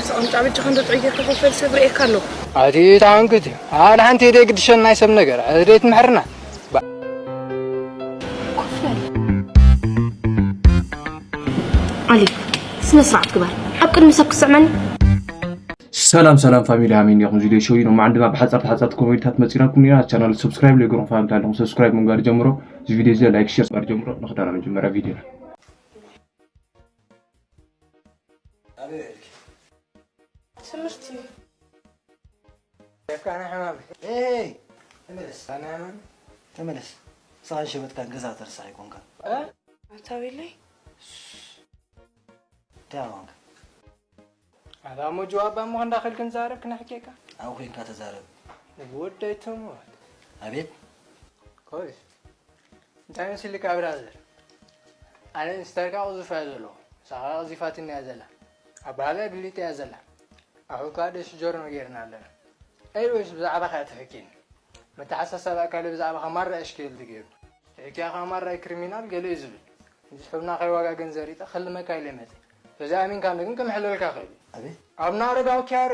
ስቕምጫ በጃኻ እንዶ ጥዑይ ጌርካ ኮፍ በል ሰብ ርእየካ ኣሎ። ኣቲ ታንክት ኣነ ሓንቲ ደይ ግድሸን ናይ ሰብ ነገር ኣደይ ትምሕርና። ኮፍ በል። ኣሊ፣ ስነ ስርዓት ግበር። ኣብ ቅድሚ ሰብ ክስዕመኒ። ሰላም ሰላም ፋሚሊ ሃሚን ያኹም ዚዶ ሾው ነው ማዕንድማ ብሓጻር ሓጻር ኮሜዲታት መጺናኩም ኢና። ቻናል ሰብስክራይብ ለይገርኩም ፋሚሊ ኣለኹም ሰብስክራይብ ምግባር ጀምሮ። እዚ ቪዲዮ እዚ ላይክ ሼር ምግባር ጀምሮ። ንኽዳና መጀመርያ ቪዲዮ። ኣበይ ውዒልኪ? ትምህርቲ። ደፍካና ሕማም። ኤይ! ተመለስ። ካና ሕማም። ተመለስ። ንስኻን ሸበጥካን ገዛ ተርሳሕ ይኮንካ። እ? ኣታ ቤለይ። እንታይ ኣልዋንካ? ኣታ እሞ ጅዋባ እሞ እንዳኸልክ ንዛረብ ክነሕኬካ። ኣብ ኮይንካ ተዛረብ። ወደይ ትሞት። ኣቤት። ኮይስ። እንታይ መሲልካ ብራዘር? ኣነ ንስተርካ ቅዙፍ እያ ዘለኹ። ንሳኻ ቅዚፋትኒ እያ ዘላ። ኣባሃላይ ብሊጥ እያ ዘላ። ኣኹ ከኣ ደሽ ጆርኖ ጌርና ኣለና። ኤኒዌይስ ብዛዕባኻ እያ ትሕኪኒ። መተሓሳሰባ ካለ ብዛዕባኻ ማራ እሽክል ትገይሩ። ትሕኪያ ኸኣ ማራ ክሪሚናል ገለ እዩ ዝብል። እዚ ሕብና ከይዋጋ ግን ዘሪጠ ክልመካ ኢለ መጸ። በዚ ኣሚንካ ግን ክምሕለልካ ክእል። ኣቤት። ኣብና ኣረጋዊ ኪያረ።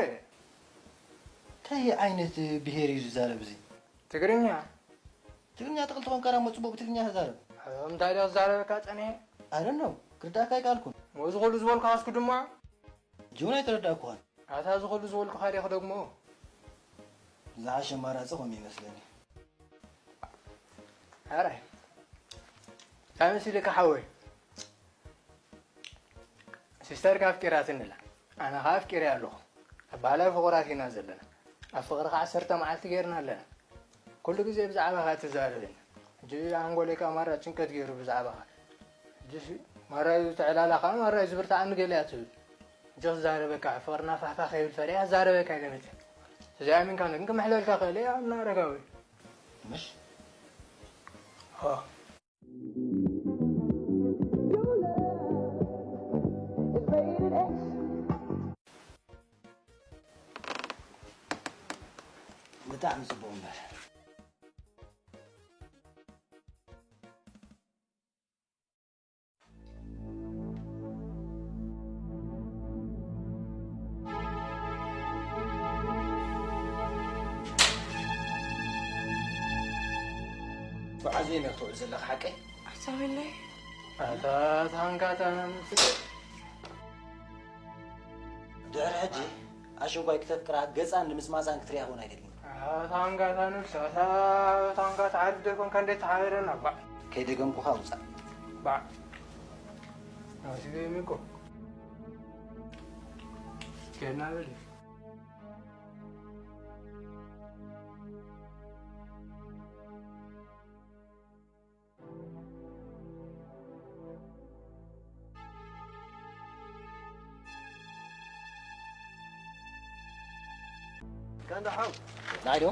እንታይ ዓይነት ብሄር እዩ ዝዛረብ እዚ? ትግርኛ። ትግርኛ ትኽእል ተኾንካ ደኣ እሞ ጽቡቕ ብትግርኛ ተዛረብ። እንታይ ድዩ ክዛረበካ ጸኒሐ? I don't know። ክርዳእካ ኣይከኣልኩን። እዚ ኩሉ ዝበልኩ ሃስኩ ድማ። ጅውን ኣይተረዳእኩኻን። ኣታ እዚ ኩሉ ዝበልኩኻ ዲኺ ደግሞ? ዝሓሸ ኣማራጺ ከምኡ ይመስለኒ። ኣራይ። እንታይ መሲልካ ሓወይ? ሲስተርካ ኣፍቂራትኒ ኣላ። ኣነ ኸኣ ኣፍቂረያ ኣለኹ። ኣብ ባህላዊ ፍቑራት ኢና ዘለና። ኣብ ፍቕሪ ኸዓ ዓሰርተ መዓልቲ ጌርና ኣለና። ኩሉ ግዜ ብዛዕባኻ ትዛረበኒ። ሕጂ ኣንጎለይ ከኣ ማራ ጭንቀት ገይሩ ብዛዕባኻ። ሕጂስ ማራ እዩ ተዕላላ ኸኣ ማራ እዩ ዝብርትዓኒ ገለ እያ ትብል። ሕጂ ክዛረበካ ፍቕርና ፋሕፋሕ ከይብል ፈሪሐ ክዛረበካ ኣይገመትን። እዚኣ ኣሚንካ ግን ክምሕለልካ ክእል እየ ኣብ ኣረጋዊ። ምሽ? ሆ። ብጣዕሚ ጽቡቕ እምበር። ብዓዘይ ኢኻ ትውዕል ዘለኻ ሓቀይ? ኣታ ቤለይ። ኣታ ታንካ ታና ምስል። ድሕሪ ሕጂ ኣሽንኳይ ክተፍቅራ ገጻን ንምጽማጻን ክትሪኣ እውን ኣይደልን። ኣታ ታንካ ታንክስ፣ ኣታ ታንካ ተዓርደ ኮንካ እንዴት ተሓበረና፣ ባዕ። ከይደገምኩኻ ውጻእ። ባዕ። ናሲበ ሚኮ። ከና በል። ከንዳ ሓው። ናይ ዶ?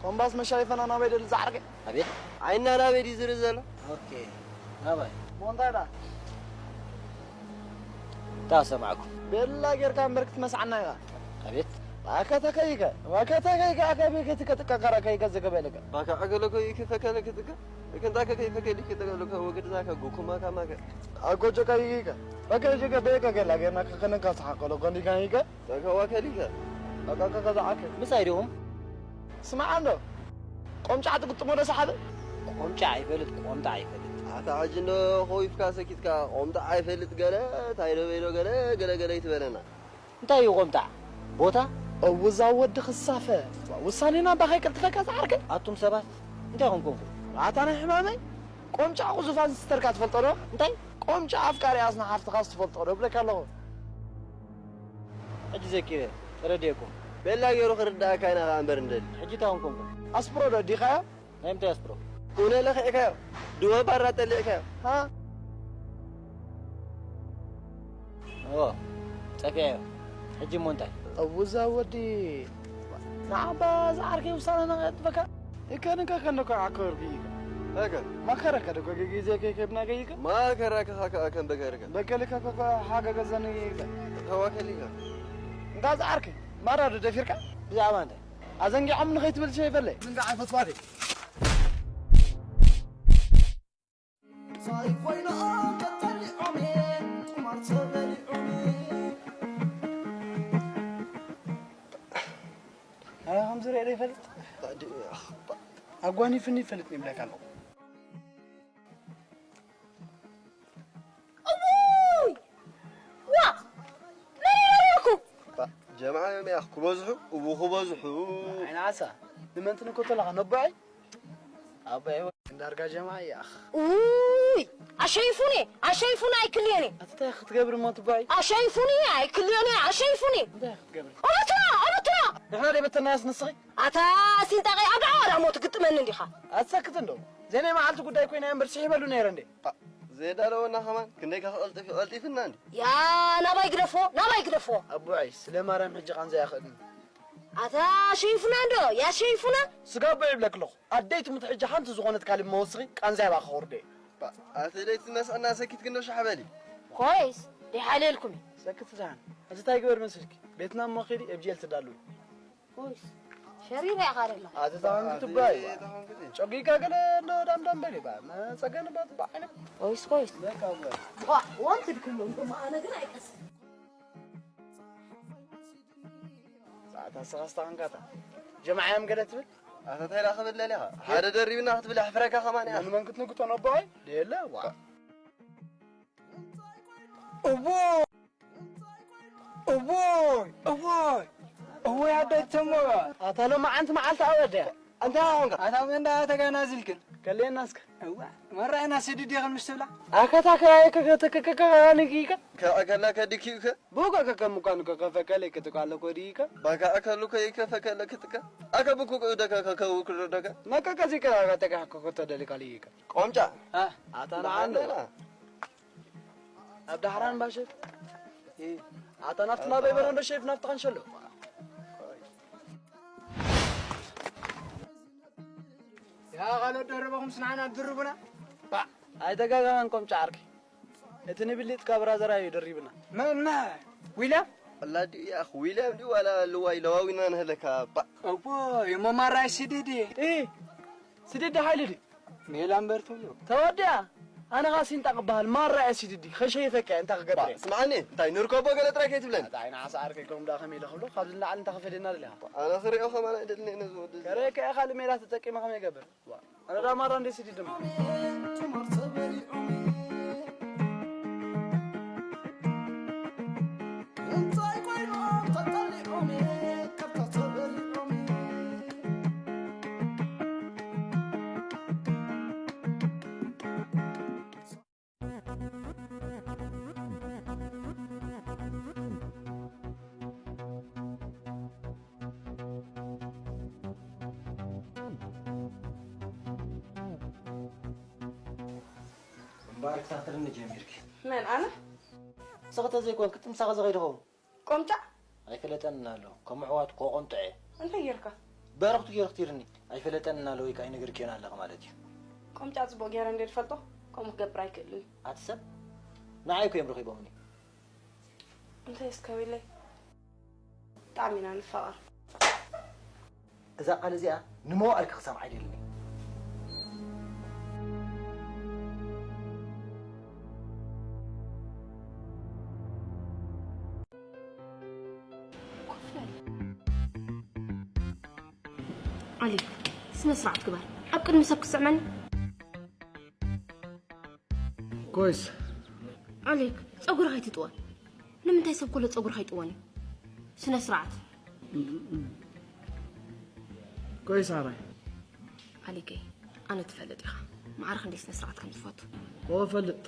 ኮምባስ መሻሪፈና ናበይ ደሊ ዝዓርገ? ኣቤት። ዓይና ናበይ ድዩ ዝርኢ ዘሎ? ኦኬ። ናባይ? ቦንታይ ዳ? እንታ ሰማዕኩ። ቤላ ጌርካ እምበር ክትመስዓና ኢኻ። ኣቤት። ዋከተ ከይከ፣ ዋከተ ከይከ፣ ኣከ ቤከ ትከ ጥቀቀረ ከይከ ዝገበልከ። ባካ ኣገለ ከይከ ፈከለ ክትከ፣ እከ እንታ ከ ከይፈከ ሊክ ጥቀሉ ከ ወገድ ዛካ ጉኩማ ካማከ። ኣጎጆ ከይከ፣ በከ ጀገ ቤከ ገላ ጌርና ከከነካ ሰሓቀሎ ጎንዲ ከይከ። ታካ ዋከሊከ። ኣቃቃ ከዛ ዓከ። ምሳይ ዲኹም? ስማዕ እንዶ። ቆምጫዕ ትግጥሞ ዶ ሰሓበ? ቆምጫዕ ኣይፈልጥ፣ ቆምጣዕ ኣይፈልጥ። ኣታ ሕጂ እንዶ ኾይፍካ ሰኪትካ፣ ቆምጣዕ ኣይፈልጥ ገለ፣ ታይ ዶ በይዶ ገለ፣ ገለ ገለ ይትበለና። እንታይ እዩ ቆምጣዕ? ቦታ? እውዛ ወዲ ክሳፈ። ውሳኔና ባኸይ ቀልጥፈካ ዝዓርከ? ኣቱም ሰባት፣ እንታይ ኾንኩም? ኣታ ናይ ሕማመይ? ቆምጫዕ ቁዙፋን ሲስተርካ ትፈልጦ ዶ? እንታይ? ቆምጫዕ ኣፍቃሪ ኣስና ሓፍትኻስ ትፈልጦ ዶ? ብለካ ኣለኹ። ሕጂ ዘኪረ፣ ተረዲኤኩም። ቤላ ገይሩ ክርዳእካ ኢና ኸዓ እምበር እንደሊ። ሕጂ እንታይ ኾንኩም? ኣስፕሮ ዶ ዲኻዮ? ናይ ምንታይ ኣስፕሮ? ኩነ ለኺዕካዮ፣ ድወ ባራ ጠሊዕካዮ። ሃ? እዎ፣ ጠፊዐዮ። ሕጂ እሞ እንታይ? እውዛ ወዲ፣ ንዓባ ዝዓርከይ ውሳነ ነቐጥፈካ? እከ ንከ ከንደኮ ዓከርኩ ይከ። እከ። ማከረከ ደኮ ግዜ ከይከብና ገይከ? ማከረከ ኸከ ከም በከርከ። በከልከ ከከ ሓገገዘኒ ይከ። ተዋከሊከ። እንታ ዝዓርከይ፣ ማራ ዶ ደፊርካ? ብዛዕባ እንታይ? ኣዘንጊዖም ንኸይትብል ሸይፈለይ። ምን ደዓ ፈትዋሪ? ሳይኮይኖም ተጠሊዖም ቁማር ተበሊዖም። ዝርአ ዶ ይፈልጥ? ኣጓኒፍኒ ይፈልጥ ይብለካ ኣለኹ። እውይ! ዋ! መን እዩ ነይርኩ? ጀምዓ እዮም ያኽ ክበዝሑ፣ እቡ ክበዝሑ። ዓይኒ ዓሳ፣ ንመን ትንከቶ ኣለኻ? ነቦዐይ? ኣቦዐይ ወይ እንዳርጋ ጀምዓ ያኽ። ውይ! ኣሸይፉኒ፣ ኣሸይፉኒ ኣይክልየኒ። ኣቲ እንታይ ክትገብር እሞ ትቦዐይ? ኣሸይፉኒ ኣይክልየኒ፣ ኣሸይፉኒ። እንታይ ክትገብር? ኦበትና፣ ኦበትና! ንሕና ደይ በተናያስ ንስኺ? ኣታ ሲንጣቐይ ኣብ ደዓዋ ዳሞ ትግጥመኒ እንዲኻ። ኣትሰክት እንዶ። ዘይናይ መዓልቲ ጉዳይ ኮይና እምበር ስሒበሉ ነይረ እንዴ? ዜዳለወና ከማን ክንደይ ከቐልጥፍ ቀልጢፍና እንዴ? ያ ናባይ ግደፎ፣ ናባይ ግደፎ። ኣቦዐይ ስለ ማርያም ሕጂ ቃንዛ ያኸእድኒ። ኣታ ሸይፉና እንዶ፣ ያ ሸይፉና። ስጋ ኣቦ ይብለክ ኣለኹ። ኣደይ ትሙት ሕጂ ሓንቲ ዝኾነት ካልእ መወስኺ ቃንዛ ይባኸ ወርደ። ኣቲ ደይ ትመስዐና ሰኪት ግንዶ ሻሕበሊ። ኮይስ ደይ ሓልየልኩም እዩ። ሰክት ዛን። እዚ እንታይ ግበር መስልኪ? ቤትና እሞ ኺዲ ኤብጂኤል ትዳሉ። ኮይስ ሸሪራ ኢኻ ደላ። ኣቲ ታንክ ትባይ። ጨጊካ ገለ እንዶ ዳምዳም በሊ ባ። መጸገን ባ ትባዓነ። ኮይስ ኮይስ። ለካ ባ። ዋ ወንት ድክሎ እንዶ ማኣነ ግን ኣይቀስ። ሰዓት ኣስራ ኣስታንካታ። ጀማዓያም ገለ ትብል? ኣታ እንታይ ዳ ክብል ለሊኻ? ሓደ ደሪብና ክትብል ኣሕፍረካ ከማን እያ። ንመን ክትንግቶ ነቦይ? ደየለ ዋ። እዎ! እዎ! እዎ! እዎ ያደተሞ! ኣታ ሎማዓንቲ መዓልቲ ኣወደ። እንታይ ኾንካ? ኣታ መንዳ ተጋናዝልክን? ከሌና እስከ። እዋ፣ መራይና ስድድ ይኽን ምስ ትብላ? ኣከታ ከ-፣ ከ-፣ ከ-፣ ከ-፣ ከ-፣ ከ-፣ ንግይከ? ከ-፣ ከላ ከድኪ ከ? ቡከ ከ-፣ ከም እኳን ከ-፣ ከፈከለ ክትቃለ ኮዲከ? ባካ ኣከሉ ከ ይከፈከለ ክትከ? ኣከ ብኩ ደከ ከ-፣ ከ-፣ ክሉ ደከ? መከ ከዚ ከ-፣ ከ-፣ ተከ-፣ ከ-፣ ከ-፣ ተደሊካ ልይከ? ቆምጫ። አ? ኣታ ንዓንዶ? ንዓንዶ። ኣብ ዳሕራን ባሸፍ? እ፣ ኣታ ናፍቲ ማበይ በረንዶ ሸፍ ናፍቲ ኸንሸሎ? ያ ኻልኦት ደርበኹም ስንዓና ድርቡና። ባ፣ ኣይተጋጋኻን ቆምጫ ዓርኪ። እቲ ንብሊጥካ ብራዘር እዩ ደሪብና። መን፣ መ-፣ ዊልያም? ወላዲ ያኽ ዊልያም ድዩ ዋላ ልዋይ ለዋዊና ንህለካ፣ ባ። እዎ፣ እሞ ማራይ ስዲዲ። እ፣ ስዲዲ ሓይሊ ድዩ? ሜላ እምበር ትብሎ። ተወዲኣ። ኣነ ኸኣ ሲንጣ ክበሃል ማራ እየ ስዲዲ። ኸሸይፈካ እየ፣ እንታይ ክገብር እየ? ስምዓኒ፣ እንታይ ንርከቦ ገለ ጥራይ ከይትብለኒ። እንታይ ንዓሳ ዓርከይ፣ ከምኡ ደኣ ከመይ ኢለ ክብሎ? ካብዚ ንላዕሊ እንታይ ክፈልየና ደሊኻ? ኣነ ክሪኦ ከማን ኣይደልን እየ ነዚ ወዲ እዚ። ከርእየካ እየ፣ ካልእ ሜላ ተጠቂመ ከመይ ይገብር? ዋ፣ ኣነ ደኣ ማራ እንደ ስዲዲ ድማ። እንታይ ኮይኖም ተጠሊዖም፣ ከብታ ተበሊዖም። እምበኣር ክታተልኒ ጀሚርኪ። መን፣ ኣነ? ንስኺ ተዘይኮንኪ፣ እቲ ምሳኺ ዝኸይድ ይኸውን። ቆምጫ? ኣይፈለጠንን ኣሎ። ከም ኣሕዋት ኮቆምጥዐ። እንታይ ጌርካ? በረኽቱ ጌርክ ትይርኒ። ኣይፈለጠንን ኣሎ ወይ ከኣ ኣይነገርክዮን ኣለኺ ማለት እዩ። ቆምጫ ጽቡቕ ጌረ እንደ ዝፈልጦ፣ ከምኡ ክገብር ኣይክእልን። ኣቲ ሰብ፣ ንዓይ እኮ እዮም ረኺቦምኒ። እንታይ እስከ ዊለይ? ብጣዕሚ ኢና ንፋቐር። እዛ ቃል እዚኣ ንመዋእልኪ ክሰምዓ ኣይደልን እየ። ኮፍ በል። ኣሌክ፣ ስነ ስርዓት ግበር። ኣብ ቅድሚ ሰብ ክስዕመኒ? ኮይስ። ኣሌክ፣ ጸጉርኻ ኣይትጥወ። ንምንታይ ሰብ ኩሉ ጸጉርኻ ይጥወን እዩ? ስነ ስርዓት። ኮይስ ኣራይ። ኣሊከይ፣ ኣነ ትፈልጥ ኢኻ። ማዕረ ክንደይ ስነ ስርዓት ከም ዝፈቱ። እወ እፈልጥ።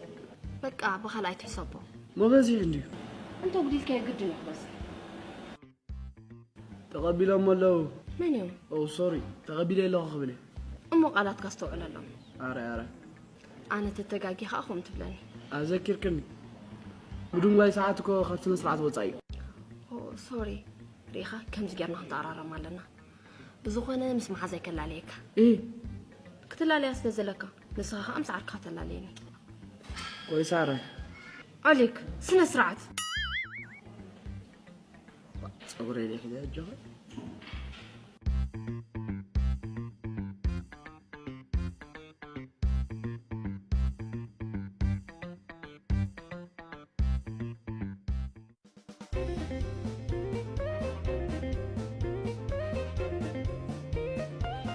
በቃ፣ ብኻልእ ኣይትሕሰቦ። ሞገስ እዩ እንድዩ። እንተ ጉዲልካዮ ግድን እዩ ክበዝሕ። ተቐቢሎሞ ኣለዉ። መን እዮም? ኦ፣ ሶሪ፣ ተቐቢለ ኣለኹ ክብል እየ። እሞ ቃላትካ ኣስተውዕለሎም። ኣረ፣ ኣረ። ኣነ ተተጋጊ ኸኣ ከምኡ ትብለኒ። ኣዘኪርክኒ። ምድንጓይ ሰዓት እኮ ካብ ስነ ስርዓት ወጻኢ እዩ። ኦ፣ ሶሪ። ርኢኻ፣ ከምዚ ጌርና ክንተኣራረም ኣለና። ብዝኾነ ምስ መሓዛይ ከላለየካ። እ? ክትላለያ ስለ ዘለካ፣ ንስኻ ኸኣ ምስ ዓርክኻ ተላለየኒ። ቆይ ሳረ። ኣሌክ፣ ስነ ስርዓት። ጸጉረይ ደይ ሒዘ ኣጆኻ።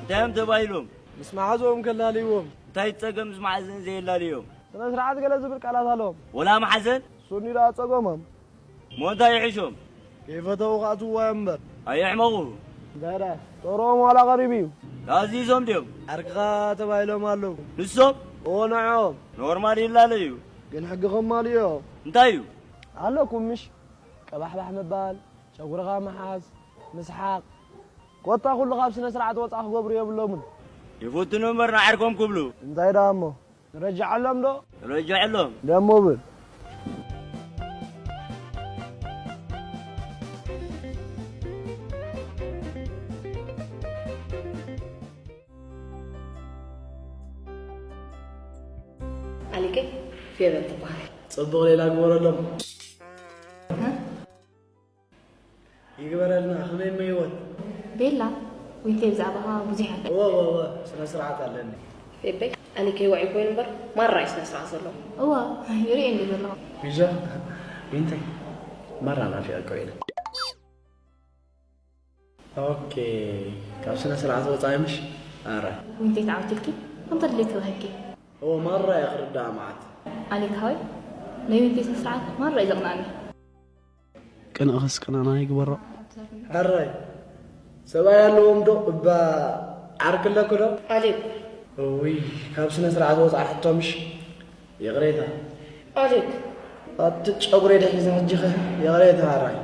እንታይ እዮም ተባሂሎም? ምስ መሓዝኦም ከላልይዎም። እንታይ ጸገም ምስ መሓዘን ዘየላልዮም? ስነ ስርዓት ገለ ዝብል ቃላት ኣለዎም። ወላ መሓዘን? ሱኒ ደኣ ጸገሞም። እሞ እንታይ ይሕሾም? ከይፈተዉ ክኣትውዋ እዮም እምበር። ኣየሕመቑ። እንታይ ደኣ? ጦሮም ዋላ ቀሪቡ እዩ። ተኣዚዞም ድዮም? ዓርክኻ ተባሂሎም ኣለዉ። ንሶም? እዎ ንዕኦም። ኖርማል ይላለዩ። ግን ሕጊ ከማልዮ። እንታይ እዩ? ኣለኩም ምሽ? ቀባሕባሕ ምባል፣ ጨጉርኻ ምሓዝ፣ ምስሓቕ። ኮታ ኩሉ ካብ ስነ ስርዓት ወጻእ ክገብሩ የብሎምን። ይፍትኑ እምበር ንዓርኮም ክብሉ። እንታይ ደኣ እሞ? ንረጅዐሎም ዶ? ንረጅዐሎም። ደሞ ብል። ኣሊከይ ፌቨን ትበሃል። ጽቡቕ ሌላ ግበረሎም። ይግበረልና። ከመይ እሞ ህይወት? ቤላ፣ ዊንተይ ብዛዕባኻ ብዙሕ ኣለ። እወ እወ እወ፣ ስነ ስርዓት ኣለኒ። ፌበይ፣ ኣነ ከይወዒ ኮይኑ እምበር ማራ እዩ ስነ ስርዓት ዘለዎ። እወ፣ ይርእየ እንዲ ዘለኹ። ቢዛ፣ ዊንተይ፣ ማራ ናፊቐካ ውዒለ። ኦኬ፣ ካብ ስነ ስርዓት ወጻኢ ምሽ? ኣረ። ዊንተይ ተዓዊትልኪ፣ ከምታ ድሌት ክበሃኪ። እወ፣ ማራ እየ ክርዳኣ መዓት። ኣሌክ ሓወይ፣ ናይ ዊንተይ ስነ ስርዓት ማራ እዩ ዘቕንኣኒ። ቅንእኽስ ቅንእና ይግበሮ። ሕራይ ሰብኣይ ኣለዎም ዶ እባ ዓርኪ ኣለኪ ዶ? ኣሌብ። እውይ ካብ ስነ ስርዓት ወፃኢ ሕቶ ምሽ? ይቕሬታ። ኣሌብ። ኣቲ ጨጉረይ ዶ ሒዘ ሕጂኸ? ይቕሬታ ሕራይ።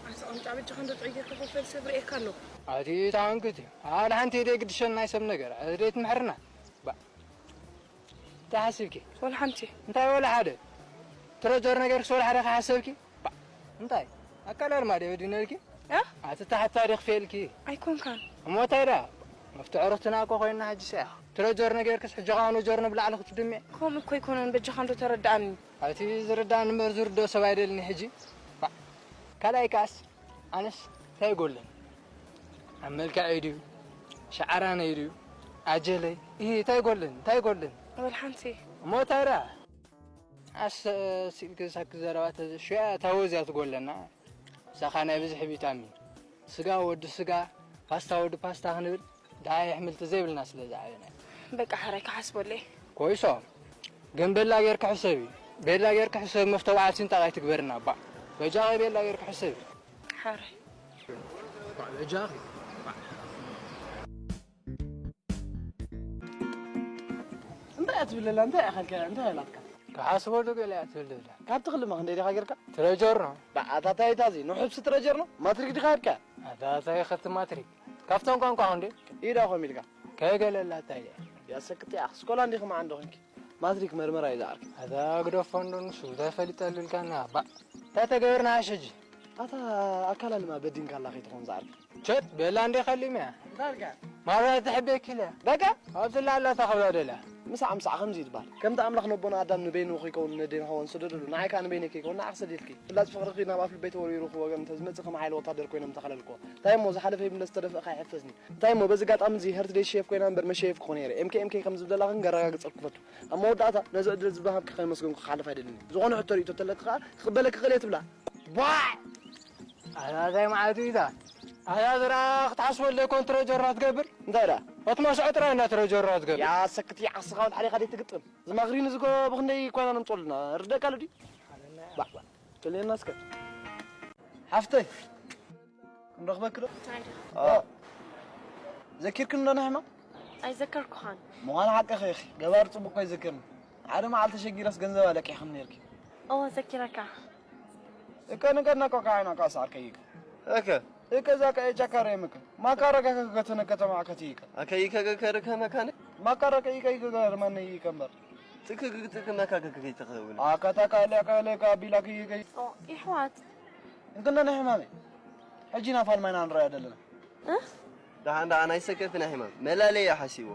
ኣቲ ቕምጫ በጃኻ እንዶ ጥዑይ ጌርካ ኮፍ በል ሰብ ርእየካ ኣለኹ። ኣቲ እታ ዕንክቲ ኣነ ሓንቲ ኢደይ ግድሸኒ ናይ ሰብ ነገር ኣቲ ደይትምሕርና ባእ እንታይ ሓሲብኪ? ወላ ሓንቲ። እንታይ ወላ ሓደ? ትረጀር ነገርክስ ወላ ሓደ ከይሓሰብኪ ባእ እንታይ ኣካላልማ ድየ በዲነልኪ? እ? ኣቲ እታ ሕታ ድየ ክፍኤልኪ? ኣይኮንካን። እሞ እንታይ ደኣ መፍትሒ ርክትና እኮ ኮይንና ሕጂ ሰያ ትረጀር ነገርክስ ሕጂ ኸኣ ነጀር ንብላዕሊ ክትድምዒ? ከምኡ እኮ ኣይኮነን በጃኻ እንዶ ተረድኣኒ። ኣቲ ዝርዳኒ እምበር ዝርድኦ ሰብ ኣይደልን ሕጂ ባእ ካልኣይ ከኣስ ኣነስ እንታይ ይጎለኒ ኣብ መልክዐይ ድዩ ሸዓራነይ ድዩ ኣጀለይ እሂ እንታይ ይጎለኒ እንታይ ይጎለኒ ወላ ሓንቲ እሞ እንታይ ደኣ ኣሰሲልኪ ሳኪ ዘረባ ተዘሽያ እታ ወዝ እያ ትጎለና እሳኻ ናይ ብዝሒ ቪታሚን ስጋ ወዲ ስጋ ፓስታ ወዲ ፓስታ ክንብል ደሃይ ኣሕምልቲ ዘይብልና ስለ ዝዓበና እዩ። በቃ ሕራይ ክሓስበሉ እየ። ኮይሶም ግን ቤላ ጌርኪ ሕሰቢ ቤላ ጌርኪ ሕሰቢ መፍቶ በዓል ሲንጣቕ ኣይትግበርና ባእ በጃኺ ቤላ ጌርኪ ሕሰቢ። ሕራይ። ባእ በጃኺ። እንታይ እያ ትብል ዘላ እንታይ እያ ከልከ እንታይ እያ ኢላትካ? ክሓስበሉ ገለ እያ ትብል ዘላ። ካብ ትኽልማ ክንደይ ዲኻ ጌርካ? ትረጀር ነው። ባእ ኣታ ታይ እታ እዚ ንሑብ ሲ ትረጀር ነው? ማትሪክ ዲኻ ሄድካ? ኣታ ታይ ኸቲ ማትሪክ ካብቶም ቋንቋ ክንደይ ኢዳ ኾም ኢልካ ከገለላ እንታይ ድያ ያሰክትያ ኣስኮላ እንዲኹም ዓንዶ ኾንኪ ማትሪክ መርመራ እዩ ዝዓርኪ ኣዛ ግደፎ እንዶ ንሱ እንታይ ፈሊጠሉ ኢልካና ባእ እንታይ ተገበርና ኣሽ ሕጂ ኣታ ኣካላልማ በዲንካ ኣላ ከይትኾን ዝዓርኪ ቸት ቤላ እንዴ ኸሊም እያ እንታይ ኢልካ ማራ ትሕቤኪ ኢለ በቃ ኣብዚ ላላ ተኸብላ ደላ ምሳዕ ምሳዕ ከምዚ እዩ ትበሃል ከምቲ ኣምላኽ ነቦና ኣዳም ንበይኑ ከይከውን ነዴን ሓዋን ሰደደሉ ንዓይ ከዓ ንበይነይ ከይከውን ንዓኺ ሰዲድኪ ፍላጽ ፍቕርኺ ናብ ኣፍ ልበይ ተወርዊሩ ክወገን እንተዝመጽእ ከም ሓይሊ ወታደር ኮይነ ምተኸለልክዎ እንታይ እሞ ዝሓለፈ ይምለስ ዝተደፍአ ከይሕፈስኒ እንታይ እሞ በዚ ኣጋጣሚ እዚ heart day chef ኮይና እምበር መሸየፍ ክኾነ እየ ኤምኬ ኤምኬ ከም ዝብለላ ግን ከረጋግጸልኪ ክፈቱ ኣብ መወዳእታ ነዚ ዕድል ዝወሃብኪ ከመስገንኩ ክሓልፍ ኣይደልን እየ ዝኾነ ሕቶ ርእይቶ ተለኪ ከዓ ክቕበለኪ ክእል እየ ትብላ ቧዕ ኣዛዛይ መዓልቲ እዩ እዛ ኣዛዝራ ክትሓስበሉ ዘይኮን ትረጀሮ ክትገብር እንታይ ደኣ ኦትማስዖ ጥራይ እንዳ ትረጀሮ ክትገብር ያሰክት ዓስኻ ወድ ሓሊኻ ዘይትግጥም ዝማግሪኒ ዝጎ ብክንደይ ኮይና ነምፅኦልና ርደካ ሉ ድዩ ክልየና እስከ ሓፍተይ ክንረኽበኪ ዶ ዘኪርክን ዶ ንሕማ ኣይዘከርኩኻን ምዃኑ ሓቅኺ ኢኺ ገባር ፅቡቅ ኮይዘክርኒ ሓደ መዓልቲ ተሸጊረስ ገንዘብ ኣለቂሕክን ነርኪ እወ ዘኪረካ እከ ንገድና ኮካ ዓይና ኳስ ኣርከይክ እከ እከ ዛካ ኤቻካረ ምክ ማካረካ ከከተነ ከተማ ከተይከ ኣከይከ ከከርከ መካነ ማካረካ ይከይከ ገርማነ ይከምበር ትክክ ትክ መካከክ ከይተኸውነ ኣካታካ ለካ ለካ ቢላክ ይገይ ይሕዋት እንክና ናይ ሕማመይ ሕጂ ኢና ፋልማይና ንረኣያ ዘለና ደሓን ደሓን ኣይሰከፍን ኣይ ሕማም መላለይ እያ ሓሲቦ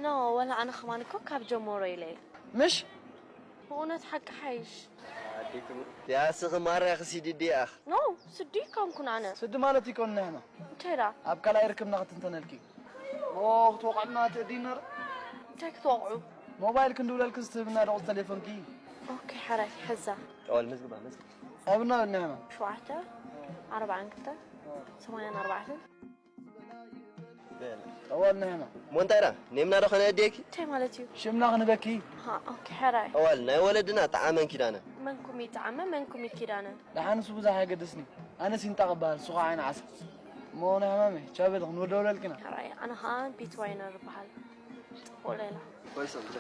ኖ ወላ ኣነ ከማን እኮ ካብ ጀመሮ ኢለ እየ ምሽ ብእውነት ሓቂ ሓይሽ ያስኺ ማርያ ክሲድዲ ኣኽ ኖ ስዲ ይኮንኩን ኣነ ስዲ ማለት ይኮን ንሕና እንታይ ዳ ኣብ ካልኣይ ርክብና ክትንተነልኪ ኦ ክትወቕዕና ትእዲ ነር እንታይ ክትወቕዑ ሞባይል ክንድውለልክስ ትህብና ዶ ቁጽሪ ተሌፎንኪ? ኦኬ፣ ሓራይ፣ ሕዛ። ጠዋል መዝግባ፣ መዝግባ። ኣብና በልና ሕማም። ሸውዓተ፣ ኣርባዓን ክልተ፣ ሰማንያን ኣርባዕተን። ጠዋልና ሕማም። ሞንታይራ፣ ኔምና ዶ ኸነ እዴኪ? እንታይ ማለት እዩ? ሽምና ክንበኪ። ሃ፣ ኦኬ፣ ሕራይ። ጠዋል፣ ናይ ወለድና ጠዓመን ኪዳነ። መንኩም ይጠዓመ፣ መንኩም ይኪዳነ። ደሓንሱ ብዙሕ ኣይገድስኒ። ኣነ ሲንጣ እበሃል፣ ንሱ ኸዓ ዓይኒ ዓሳ። እሞ ንሕማመይ፣ ቻበል ክንወደውለልክና። ሕራይ፣ ኣነ ኸዓ ቢት ዋይነር እበሃል። ጥቕኡ ሌላ። ኮይሶም ብቻ።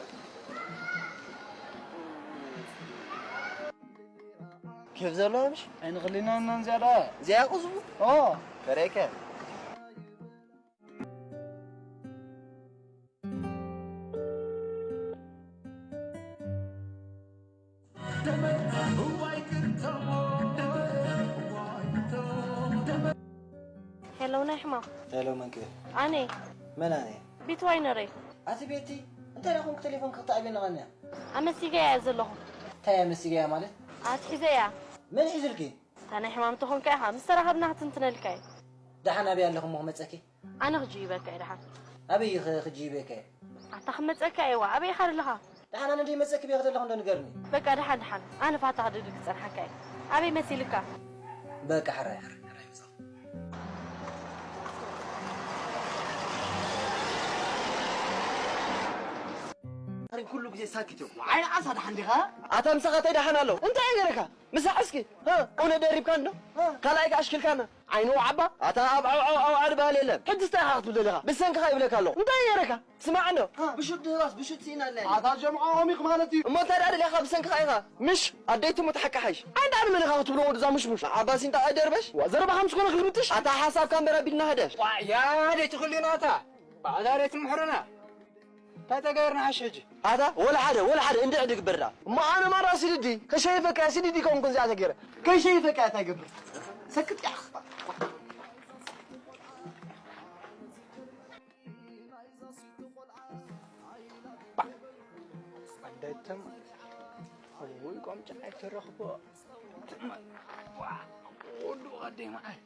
ኬፍ ዘለዋ ምሽ? ኣይንኽሊና እና እዚኣ ደኣ። እዚኣ ቁዝሙ? ኦ። ከረይከ። ሄሎ፣ ናይ ሕማም። ሄሎ፣ መን ክብል? ኣነ። መን ኣነ? ቢት ዋይነረይ። ኣቲ ቤቲ፣ እንታይ ደኣ ኮንክ ቴሌፎን ክትዓብየኒ ቐንያ? ኣመሲገያ እያ ዘለኹ። እንታይ ኣመሲገያ ማለት? ኣትሒዘያ። መን ሒዙልኪ? እታ ናይ ሕማም ተኾንካ ኢኻ፣ ምስ ተራኸብና ክትንትነልካ እዩ። ደሓን ኣበይ ኣለኹ እሞ ክመጸኪ? ኣነ ክጅይበካ እየ ደሓን። ኣበይ ኽ-፣ ክጅይበካ እየ? ኣታ ክመጸካ እየዋ፣ ኣበይ ኢኻ ዘለኻ? ደሓን ኣነ ደይመጸኪ በይ ክደለኹ እንዶ ንገርኒ። በቃ ደሓን ደሓን፣ ኣነ ፋታ ክድድግ ክጸንሓካ እየ። ኣበይ መሲልካ? በቃ ሕራይ፣ ሕራይ፣ ሕራይ ምጻኹ። ሕራይ ኩሉ ግዜ ሳክት እዮም። ዓይኒ ዓሳ ደሓን ዲኻ? ኣታ ምሳኻ እንታይ ደሓን ኣለዉ? እንታይ ገይረካ? ምሳሕ እስኪ፣ እ፣ እውነት ደሪብካ እንዶ? እ። ካልኣይ ከኣ ኣሽኪልካና። ዓይኑ ዓባ፣ ኣታ ኣብ ዓው ዓው ዓው ዓው ዝበሃል የለን። ሕጂ እንታይ ኢኻ ክትብል ደሊኻ? ብሰንክኻ ይብለካ ኣለኹ። እንታይ ገይረካ? ስማዕ እንዶ። እ፣ ብሹት ድህባስ፣ ብሹት ስኢና ኣለና። ኣታ ጀምዓ ኦሚቕ ማለት እዩ። እሞ እንታይ ደኣ ደሊኻ ብሰንክኻ ኢኻ? ምሽ፣ ኣደይ ትሙት ሓቂ ሓይሽ። ዓይኒ ደኣ ንመን ኢኻ ክትብሎ ወድዛ ምሽሙሽ? ንዓባ ሲንጣ ኣይደርበሽ? ዋ፣ ዘረባኻ ምስ ኮነ ክልምጥሽ? ኣታ ሓሳብካ እምበር ኣቢልና ህደሽ። ዋ፣ ያ ደይ ትኽልዩና ኣታ። ኣታ ደይ ትምሕሩና። እንታይ ተገይርና ሓሽ ሕጂ? ኣታ ወላ ሓደ፣ ወላ ሓደ፣ እንድዒ ድግበር ደኣ። እሞ ኣነ ማራ ሲድዲ፣ ከሸይፈካ እያ፣ ሲድዲ ከውንኩ እዚኣ ተገይረ። ከሸይፈካ እያ፣ እንታይ ገብር? ሰክት እያ። ኣደይቶም፣ እውይ፣ ቆምጫ ኣይትረኽቦ። ዋ፣ ወዱ ቀደይ መዓይ።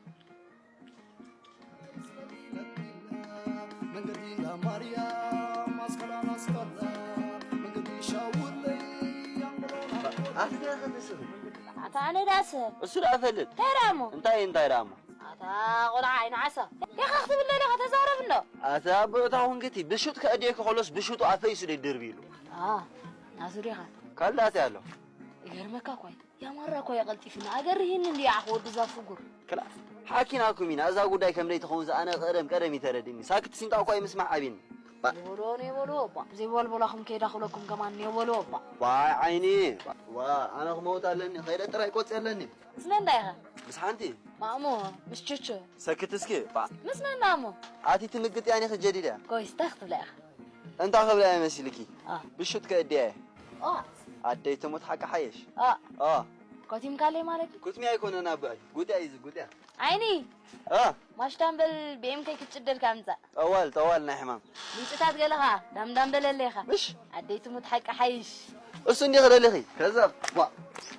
መንገዲ እንዳ ማርያም ኣስቀላ ናስቀላ መንገዲ ሻውለይ ኣንጎሎና ኣፍገ ኸትስብ ኣታ ኣነ ዳስ እሱ ደኣ ፈልጥ እንታይ ደኣ እሞ እንታይ እንታይ ደኣ እሞ ኣታ ቆልዓ ዓይኒ ዓሳ ዲኻ ክትብል ደሊኻ ተዛረብ እንዶ ኣታ ኣቦ እታ ኹንክቲ ብሹጥ ከእድየኪ ከሎስ ብሹጡ ኣፈይሱ ደይ ድርቢ ኢሉ ኣ ናሱ ዲኻ ካልዳት ያሎ ይገርመካ እኳ እዩ ያማራ እኮ የቐልጢፍና። ኣገርሂኒ እንድዩ ዓኽ ወዲ እዛ ፍጉር። ክላእ ሓኪናኩም ኢና። እዛ ጉዳይ ከም ደይትኸውን ዝኣነ ቀደም ቀደም እዩ ተረዲእኒ። ሳክት ሲንጣ እኳ እዩ ምስማዕ ኣቢኒ። ይበልዎ ነይበልዎ እባ። ዘይበልበላኹም ከይዳ ክብለኩም ከማን ነይበልዎ እባ። ዋይ ዓይኒ። ዋ ኣነ ክመውት ኣለኒ። ከይደ ጥራይ ቆጽ ኣለኒ። ምስ መን ዳ ኢኻ? ምስ ሓንቲ። ማእሞ፣ ምስ ቹቹ። ሰክት እስኪ። ባ። ምስ መን ዳ እሞ? ኣቲ ትምግጥ ያኒ ኸጀዲዳ። ኮይስ እንታይ ክትብላ ኢኻ? እንታይ ክብላ እየ መሲልኪ? ኣ። ብሹጥ ከእድያ እየ። ኦ። ኣደይ ትሙት ሓቂ ሓየሽ። ኦ። ኦ። ኮቲምካለይ ማለት እዩ? ኩትሚ ኣይኮነን ኣቦይ። ጉጥያ እዩ እዚ ጉጥያ። ዓይኒ። ኣ። ማሽታን በል ብኤምከይ ክትጭደልካ ምጻእ። ጠዋል፣ ጠዋል ናይ ሕማም። ምንጭታት ገለኻ ዳምዳም በለለይኻ። ምሽ? ኣደይ ትሙት ሓቂ ሓይሽ። እሱ እንዲኺ ደሊኺ? ከዛብ። ዋ።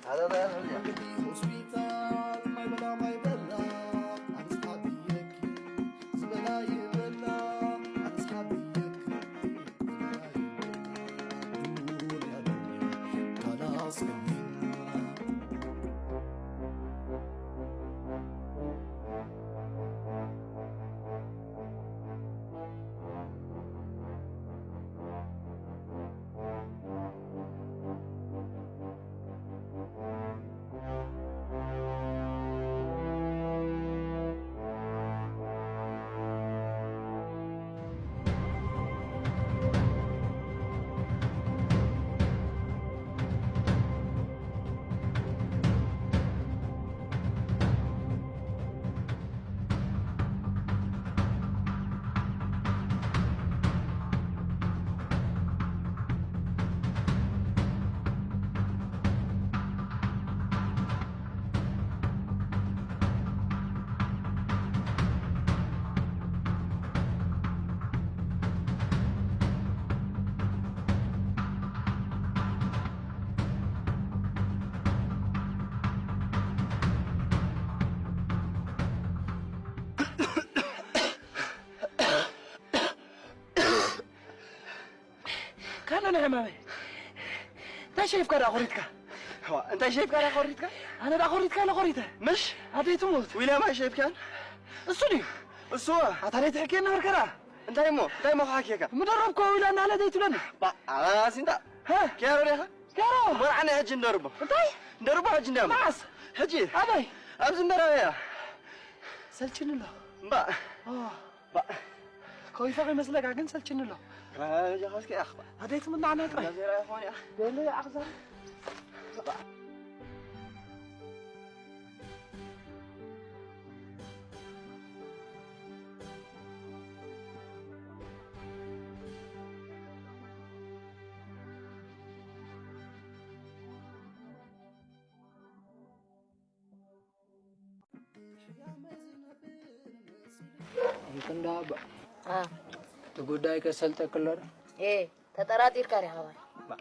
ኣረ፣ ኣረ፣ ኣረ፣ ኣረ። ሆስፒታል ማይ በላ፣ ማይ በላ፣ ኣንስታ ብየኪ። ዝበላ ይበላ፣ ኣንስታ ብየኪ። ኣነ ሕማመይ። እንታይ ሸይፍካ ደኣ ኮሪትካ? ዋ፣ እንታይ ሸይፍካ ደኣ ኮሪትካ? ኣነ ደኣ ኮሪትካ ኢለ ኮሪተ። ምሽ? ኣደይ ትሙት። ዊልያም ኣይሸይፍካን? እሱ ድዩ? እሱ። ኣታ ደይ ትሕክየኒ ነበርካ ደኣ? እንታይ እሞ? እንታይ እሞ ክሓክየካ? ምደረብኮ ዊላ እናለ ደይ ትብለኒ? ባ፣ ኣሲንታ። ሃ? ኪያሮ ዲኻ? ኪያሮ! መርዓና ሕጂ እንደርቦ። እንታይ? እንደርቦ ሕጂ እንዲያሞ። መዓስ? ሕጂ። ኣበይ? ኣብዚ መራበያ። ሰልችኒ ኣሎ። እምባ። ኦ። ባ። ከዊፈ ከይመስለካ ግን ሰልችኒ ኣሎ። ራጃ ኻስከ ያኽ ባ። ኣደይ ትምናዕና ጥራይ። ነዘራ ይኾን ያ። በለ ኣኽዛ። እንዳ ኣባ፣ አ። እቲ ጉዳይ ከሰልጠክሎ ዶ? ኤ፣ ተጠራጢርካ ዲኻ ባይ? ባ፣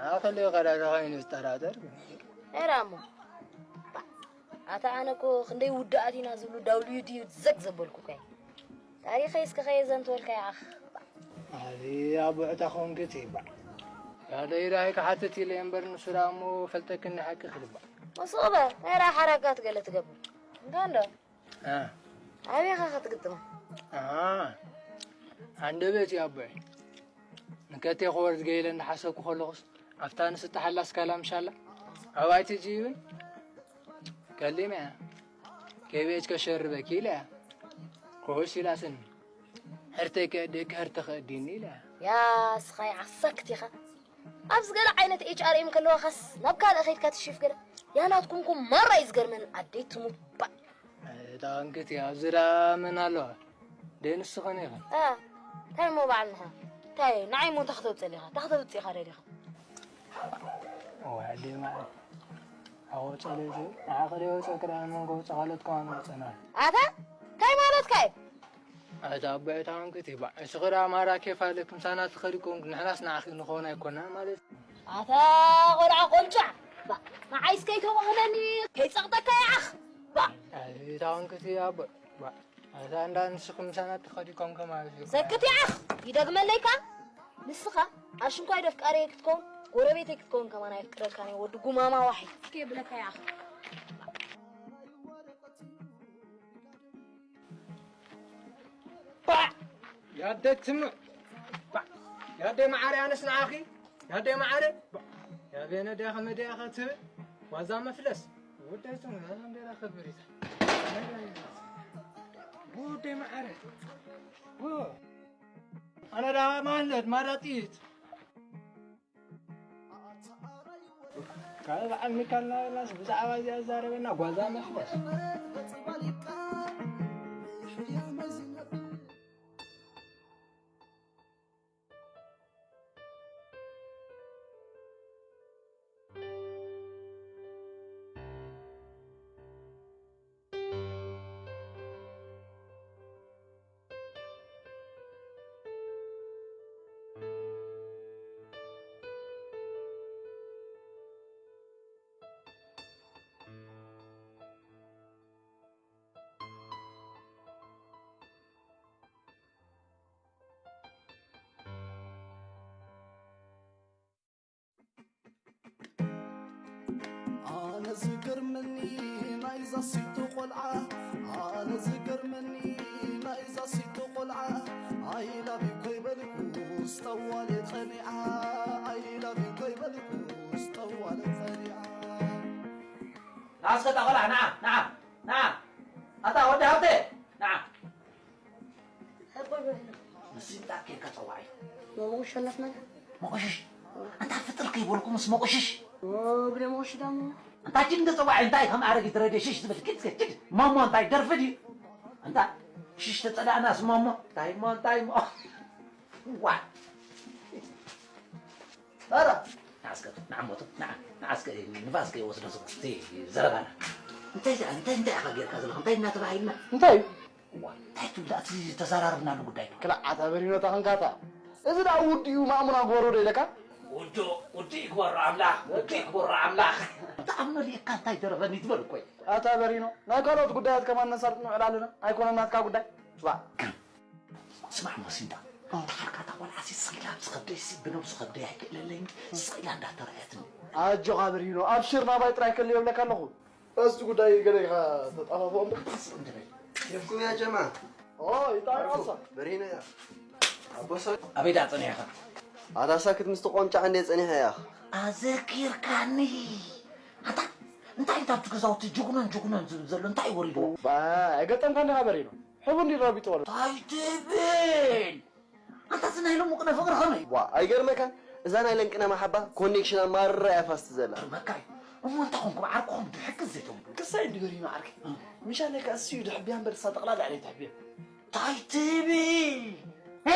ኣኸሊኡ ከዳ ተኻይኑ ዝጠራጠር። ኤራ እሞ። ባ፣ ኣታ ኣነ እኮ ክንደይ ውዳኣት ኢና ዝብሉ ዳውልዩ ድዩ ዘግ ዘበልኩ እኮ እየ። ታሪኸይ እስከ ኸየ ዘንትወልካ ይኣኽ። ኣዚ ኣቦ ዕታ ኾንክት ይባዕ። ያደይ ራይ ክሓትት ኢለ እምበር ንሱ ደኣ እሞ ፈልጠክኒ ሓቂ ክልባዕ። መስ እባ ናይ ራሓራጋት ገለ ትገብር። እንታ እንዶ? አ። ኣበይ ኢኻ ክትግጥማ? አ። ኣንደበት እዩ ኣቦይ። ንከቴ ክወርድ ገይለ እንዳሓሰብኩ ከለኹስ፣ ኣብታ ንስጥሓላ ስካላ ምሻላ፣ ኣባይቲ ጅብን ከሊመ እያ። ከቤት ከሸርበኪ ኢለ እያ። ኮሽ ኢላትኒ። ሕርተይ ከእድእኪ፣ ሕርተ ከእድኒ ኢለ እያ። ያ፣ እስኻ ይዓሳክት ኢኻ። ኣብዚ ገለ ዓይነት ኤች ኣር ኤም ከለዋኻስ ናብ ካልእ ኸይድካ ትሽፍ ገለ። ያ ናትኩምኩም ማራ እዩ ዝገርመኒ፣ ኣደይ ትሙት ባዕ። እታ እንክቲ ኣብዚ ደኣ መን ኣለዋ? ደይ ንስኽን ኢኽን? እ፣ እንታይ እሞ በዓል ንኻ? እንታይ ንዓይ እሞ እንታይ ክተውፅእ ኢኻ? እንታይ ክተውፅእ ኢኻ ደሊኻ? እዋ፣ ኣደይ ማዕረ። ኣዎ፣ ጸለይቲ፣ ንዓኺ ደይ ወፀኪ ደኣ መን ከውፅእ ካልኦት ከማን ወፀና። ኣታ፣ እንታይ ማለትካ እዩ? ኣታ ኣቦይ፣ እታ እንክቲ፣ ባ፣ እስኺ ደኣ ማራ ኬፍ ኣለኪ፣ ምሳና ትኸዲ ኮንክ፣ ንሕናስ ንዓኺ ንኸውን ኣይኮናን ማለት እዩ። ኣታ ቆልዓ ቆንጫዕ፣ ባ፣ ንዓይስ ከይተባህለኒ፣ ከይጸቕጠካ ይዓኽ፣ ባ። ኣይ፣ እታ እንክቲ፣ ኣቦይ፣ ባ፣ ኣታ እንዳ ንስኺ ምሳና ትኸዲ ኮንክ ማለት እዩ። ሰክት ይዓኽ፣ ይደግመለይካ። ንስኻ ኣሽንኳይ ደፍቃሪ ክትከውን፣ ጎረቤተይ ክትከውን ከማን ኣይፍቅረልካን እየ፣ ወዲ ጉማማ ዋሒድ። እስኪ ብለካ ይዓኽ። ባዕ! ያደይ ትምዕ! ባዕ! ያደይ መዓረ ኣነስ ንዓኺ! ያደይ መዓረ! ባዕ! ያበነ ዲያኸ መዲያኸ ትብል ዋዛ መፍለስ! ወደይ ትምዕ! ኣልሐምዱሊላህ ከብር ይዛ! ወደይ መዓረ! ወ! ኣነ ዳ ማለት ማራ ጥይት! ካልእ በዓል ሚካል እናበልናስ ብዛዕባ እዚኣ ዝዛረበና ጓዛ መፍለስ። ኣነ ዝገርመኒ ናይዛ ሲቶ ቆልዓ፣ ኣነ ዝገርመኒ ናይዛ ሲቶ ቆልዓ፣ I love you ኮይበልኩስ ጠዋለ ጸኒዓ፣ I love you ኮይበልኩስ ጠዋለ ጸኒዓ። ንዓ እስከ እታ ቆልዓ፣ ንዓ፣ ንዓ፣ ንዓ። ኣታ ወዲ ሃብተ፣ ንዓ። ኣቦይ በሪኖ። ንሱ ይምጣ ኬድካ ጸዋዒ። መቑሽ ኣለፍና። መቑሽሽ? ኣንታ ፍጥር ከይበልኩምስ መቑሽሽ? ኦ፣ ብደ መቑሽ ዳሞ። ኣንታ ጅን እንደ ጸዋዒ እንታይ ከም ኣረጊት ረድዮ ሽሽ ዝብል ኪድ እስከ ኪድ። ማሞ እንታይ ደርፊ ድዩ? ኣንታ ሽሽ ተጸላእናስ ማሞ። እንታይ ሞ፣ እንታይ ሞ። ዋ። ኧረ። ንዓ እስከ፣ ንዓ ሞቱ፣ ንዓ፣ ንዓ እስከ ንፋስ ከይወስዶ ዝብሎ፣ እቲ ዘረባና። እንታይ፣ እንታይ፣ እንታይ ኢኻ ጌርካ ዘለኻ? እንታይ እናተባሃይልና? እንታይ እዩ? እዋ፣ እንታይ ትብላ? እቲ ተዘራረብናሉ ጉዳይ እኮ። ክላዕ ኣታ በሪኖ፣ እታ ኸንካታ። እዚ ደኣ ውዲኡ ማእሙና ግበሮ ዶ ኢለካ? ውዱእ፣ ውዱእ ይግበሮ ኣምላኽ፣ ውዱእ ይግበሮ ኣምላኽ። ብጣዕሚ መሊእካ እንታይ ደረፈኒ ትበል እኮ እዩ። ኣታ በሪኖ፣ ናይ ካልኦት ጉዳያት ከማን ነሳልጥ ንውዕል ኣለና። ኣይኮነን ናትካ ጉዳይ። ዋ። ስማዕ ሞሲንታ፣ እንድሓር ካታ ቆልዓሲ ስቕ ኢላ ኣብ ዝኸብደይሲ ብነብሱ ከብደይ ኣይክእለለይን፣ ስቕ ኢላ እንዳተረኣየትኒ። ኣጆኻ በሪኖ፣ ኣብሽር ናባይ ጥራይ ከልዮ እብለካ ኣለኹ። በዚ ጉዳይ ገለ ኢኻ ተጣፋፍኦ እምበር። ስቕ እንድበል። ኬፍኩም ያ ጀማ ኦ ይጣሪ ቃልሳ በሪኖ ያ ኣቦሳ ኣበይ ደኣ ጸኒሕኻ? ኣታ ሳክት ምስቲ ቆምጫዕ እንደ ጸኒሐ ያኽ ኣዘኪርካኒ። ኣታ እንታይ እንታይ ኣብቲ ገዛውቲ ጅጉኖን ጅጉኖን ዝብል ዘሎ እንታይ እዩ ወሪድዎ? ኣይገጠምካ እንዲኻ በሪኖ። ሕቡ እንዲ ረቢጥዎ ኣሎ። እንታይ ትብል? ኣታ እዚ ናይ ሎሚ ቅነ ፍቕሪ ከመይ? ዋ ኣይገርመካን እዛ ናይ ለንቅነ ማሓባ ኮኔክሽና ማራ እያ ፋስት ዘላ መካይ እሞ እንታይ ኮንኩም ዓርኩኹም ብሕጊ ዘይተምዱ? ክሳይ እንዲ በሪኖ ዓርኪ ሚሻለካ እሱ እዩ ድሕብያ እምበር እሳ ጠቕላላ ዕለይ ትሕብያ። እንታይ ትብል? እ?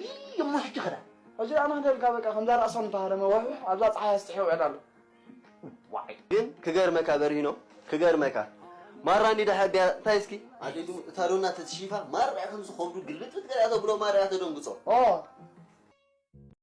ይህ እሞ ሕጂ ኸዳ ሕጂ ኣነ ክደልካ በቃ ከምዛ ራእሶም እንተሃረመ ወሕሕ ኣብዛ ፀሓይ ኣስትሒ ውዕል ኣሎ። ዋይ ግን ክገርመካ በሪኖ ክገርመካ ማራ እንዲ ድሕብያ እንታይ እስኪ ኣዴቱ እታ ዶና ተትሽፋ ማራ እያ ከምዚ ከብዱ ግልብጥብጥ ገላ ተብሎ ማራ እያ ተደንግጾ ኦ